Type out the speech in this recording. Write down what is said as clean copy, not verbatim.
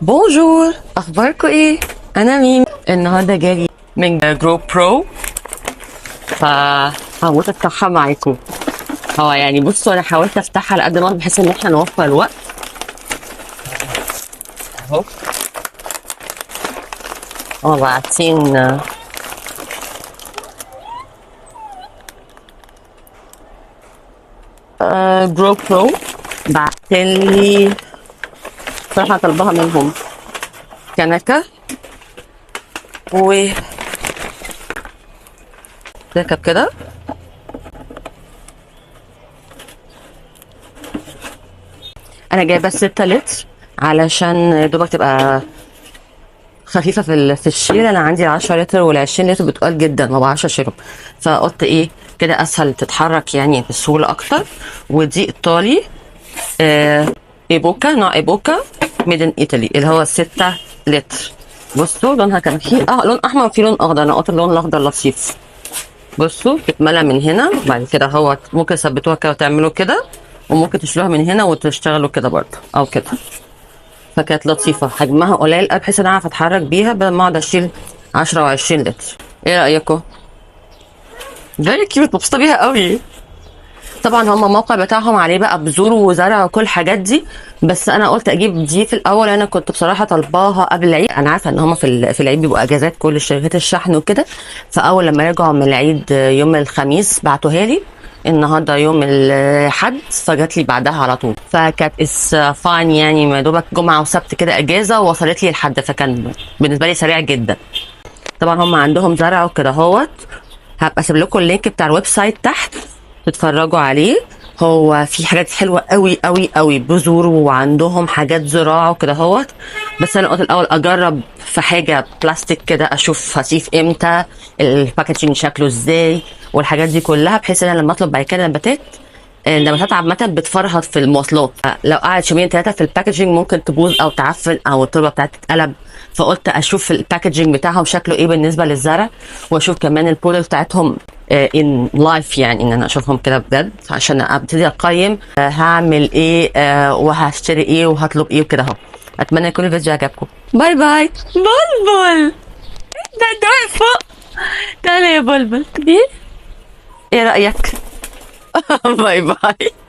Bonjour، اخباركم ايه؟ انا ميم. النهارده جالي من GroPro، فحاولت افتحها معاكم. هو يعني بصوا، انا حاولت افتحها على قد ما اقدر بحيث ان احنا نوفر الوقت. اهو هما باعتين GroPro، بعتين لي صراحة طلبها منهم كنكة و ركب كده. انا جايبه 6 لتر علشان دوبك تبقى خفيفة في الشيل. انا عندي 10 لتر وال 20 لتر بتقال جدا، ما بعرفش اشيلهم، فقلت ايه كده اسهل تتحرك يعني بسهولة اكتر. ودي ايطالي، ايبوكا، نوع ايبوكا made in Italy، اللي هو 6 لتر. بصوا لونها كان في لون احمر وفي لون اخضر، انا قلت اللون الاخضر لطيف. بصوا بتتملى من هنا، بعد كده هو ممكن تثبتوها كده وتعملوا كده، وممكن تشيلوها من هنا وتشتغلوا كده برضه او كده. فكانت لطيفة، حجمها قليل قوي بحيث ان انا اعرف اتحرك بيها بدل ما اقعد اشيل 10 و20 لتر. ايه رايكم؟ very cute، مبسوطة بيها قوي. طبعا هم الموقع بتاعهم عليه بقى بذور وزرع وكل الحاجات دي، بس انا قلت اجيب دي في الاول. انا كنت بصراحة طالباها قبل العيد، انا عارفه ان هم في العيد بيبقوا اجازات كل شركات الشحن وكده، فاول لما رجعوا من العيد يوم الخميس بعتوها لي. النهارده يوم الاحد، فجات لي بعدها على طول، فكانت it's fine يعني، ما دوبك جمعه وسبت كده اجازه ووصلت لي لحد، فكان بالنسبة لي سريع جدا. طبعا هم عندهم زرع وكده اهوت، هبقى اسيب لكم ال link بتاع ال website تحت تتفرجوا عليه. هو في حاجات حلوة قوي قوي قوي، بذور وعندهم حاجات زراعة وكده اهوت، بس انا قلت الاول اجرب في حاجة بلاستيك كده، اشوف هسيف امتى، ال packaging شكله ازاي والحاجات دي كلها، بحيث ان انا لما اطلب بعد كده نباتات، النباتات عامة بتفرهد في المواصلات، لو قعدت يومين 3 في ال packaging ممكن تبوظ او تعفن او التربة بتاعتها تتقلب. فقلت اشوف ال packaging بتاعهم شكله ايه بالنسبة للزرع، واشوف كمان ال product بتاعتهم in life، يعني ان انا اشوفهم كده بجد عشان ابتدي اقيم هعمل ايه، وهشتري ايه وهطلب ايه وكده اهو. اتمنى يكون الفيديو عجبكم. bye bye. بلبل ده واقف فوق، تعالى يا بلبل، ايه رايك؟ bye bye.